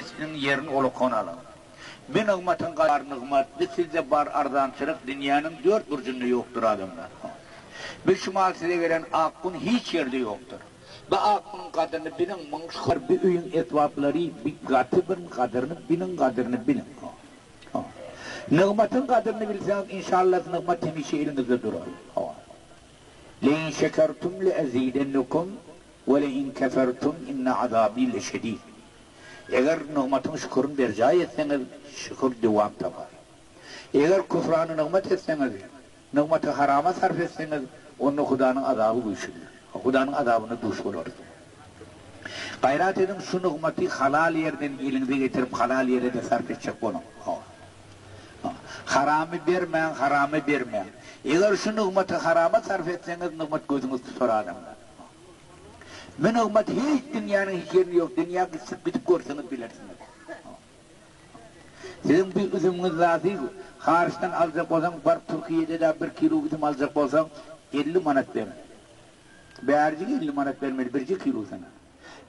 mesjidiň ýerini olakon alyň. Bi nygmatyň bar nygmat, bi sizde bar arzançylyk dünýäniň dört burjunda ýokdur adamlar. Bi şu mal size gelen ak un hiç ýerde ýokdur. Bi ak unuň gadyryny biliň, muň şu bi öýüň esbaplary bi gaty bir gadyryny biliň gadyryny biliň. Nygmatyň gadyryny bilseňiz inşallah nygmat hemişe eliňizde durar. Lein şekertum leezidennekum we lein kefertum inne azabi leşedid. Eger nygmatyň şükürini berjaý etseňiz, şükür dowam tapar. Eger küfrany nygmat etseňiz, nygmaty harama sarp etseňiz, onda Hudanyň azaby güýçlüdir. Hudanyň azabyna duş bolarsyňyz. Gaýrat ediň, şu nygmaty halal ýerden eliňize getirip, halal ýere-de sarp etjek boluň. Haramy bermäň, haramy bermäň. Eger şu nygmaty harama sarp etseňiz, nygmat gözüňiz tutar adamlar. Bu nygmat hiç dünýäniň hiç ýerinde ýok, dünýä gitip gidip görseňiz bilersiňiz. Siziň bu üzümiňiz zady haryçdan aljak bolsaň baryp Türkiýede-de bir kilo üzüm aljak bolsaň 50 manat ber. Bärjige 50 manat bermeli birje kilosyna.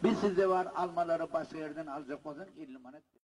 Biz sizde bar almalary başga ýerden aljak bolsaň 50 manat ber.